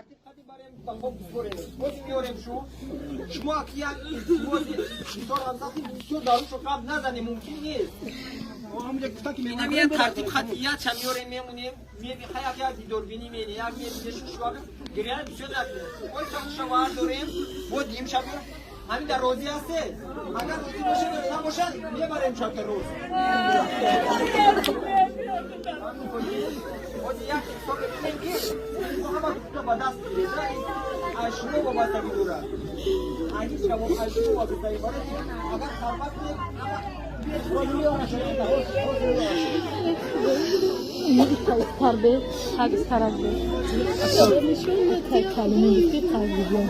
Тартиб қади барем, ба хок биспорем. Бози меорем шу. Шумо ак як илтимози бисёр ҳамсахти бисёр дарушо қабл назанем, мумкин нест. Инам як тартиб хатият ша меорем, мемонем, меби як дидорбинӣ мени, як мебинешу шуа гиряна бисёр накунем. Ой сахтша дорем, бо дим ша ҳамин дар розӣ ҳастед? Агар розӣ бошед, набошад, мебарем шабта рӯз. Ҳозир як ҳисоб мекунем, ки ҳама гуфта ба даст гиред. Аз шумо вобастагӣ дорад. Аз ҳеҷ камо аз шумо вобастагӣ. Барои агар халва кунем, Тарбе, так тарабе. Калиме ки тарбия.